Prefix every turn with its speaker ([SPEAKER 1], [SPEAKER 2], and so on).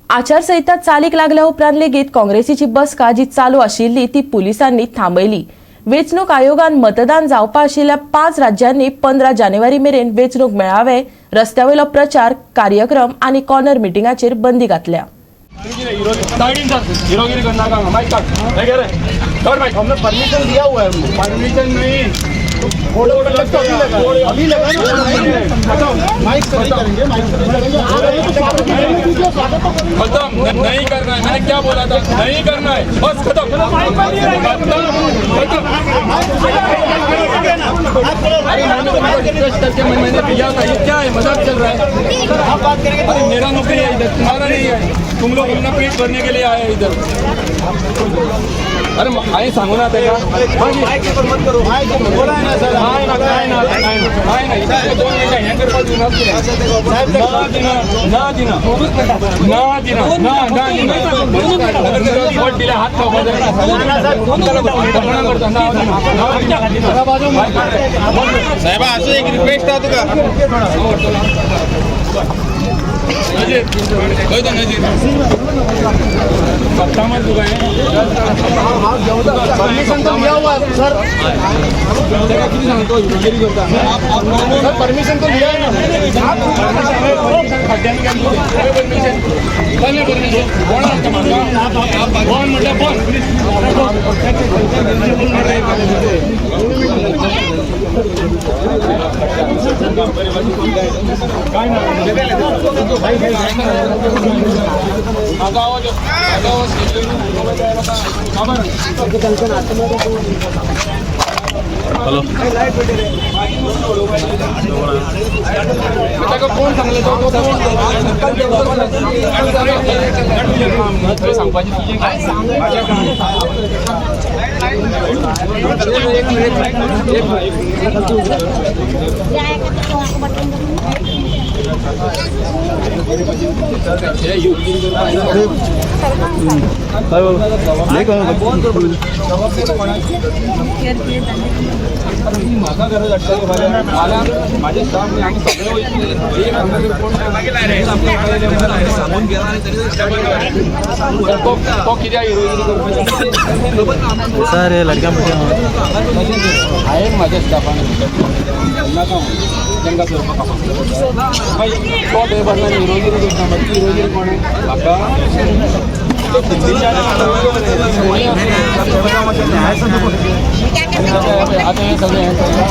[SPEAKER 1] आचारसंहिता चालीक लागल्या उपरांत लेगीत काँग्रेसीची बसका जी चालू आशिल्ली ती पुलिसांनी थांबयली. वेंचणूक आयोगान मतदान जावपा आशिल्ल्या 5 राज्यांनी 15 जानेवारी मेरेन वेंचणूक मेळावे, रस्त्यावयलो प्रचार कार्यक्रम आनी कॉर्नर मिटिंगाचेर बंदी घातल्या.
[SPEAKER 2] हीरोगिरी करना का? माइक काट नहीं कह रहे, कर माइक.
[SPEAKER 3] हमने परमिशन दिया हुआ है.
[SPEAKER 2] परमिशन नहीं.
[SPEAKER 3] अभी लगा, अभी लगा ना. माइक से नहीं करेंगे, माइक से नहीं करेंगे. आ रहे हैं तो स्वागत करेंगे, ठीक है, स्वागत तो करेंगे.
[SPEAKER 2] खत्म. नहीं करना है. मैंने क्या बोला था? नहीं करना है, बस खत्म, खत्म, खत्म. अरे मैंने तुमको रिक्वेस्ट करके मैंने दिया था. ये क्या है? मजाक चल रहा है. अरे मेरा नौकरी है इधर, तुम्हारा नहीं है. तुम लोग अपना पेट भरने के लिए आए हैं इधर. अरे हांवें सांगू ना तेका.
[SPEAKER 3] बोला है ना सर.
[SPEAKER 2] काय ना, काय ना, काय ना, काय ना. इतके 2 मिनिटं हें करपाक दिना. ना दिना, ना दिना, ना दिना, ना ना दिना. बोट दिल्या हात खावपा जाय. करता ना दिना.
[SPEAKER 4] साहेबा, असं एक रिक्वेस्ट आहे तुका.
[SPEAKER 2] नजीर खंय तो नजीर? सत्ता मार तुका हें.
[SPEAKER 3] परमिशन तो लिया हुआ है सर.
[SPEAKER 2] तेका कितें सांगतो? हिरोगिरी करता.
[SPEAKER 3] सर, परमिशन तो लिया है ना.
[SPEAKER 2] परमिशन खड्ड्यान गेलें तुवें. परमिशन कसलें? परमिशन कोण हाडटा म्हाका? बंद म्हटल्यार बंद. काय ना, म्हाजो आवाज, म्हाजो आवाज खबर. हॅलो, ताका कोण सांगलें? तो कोण थंय सांगपाचें तुजें काय? म्हाजें काम. एक मिनिट, एक मिनिट. म्हाका गरज आसतली फाल्यां. फाल्यां म्हाजे स्टाफ आमी सगळे वयतले. एक हांगा कोण तो तो कित्याक हिरोगिरी करपाचें?
[SPEAKER 5] सर, हे लडक्या मोठ्या.
[SPEAKER 2] हांवें म्हाज्या स्टाफान नाका तांकां करपाक. मागीर तो थंय बसला आनी हिरोगिरी करता. मागीर ती हिरोगिरी कोण म्हाका? आतां हें सगळें हें सगळें.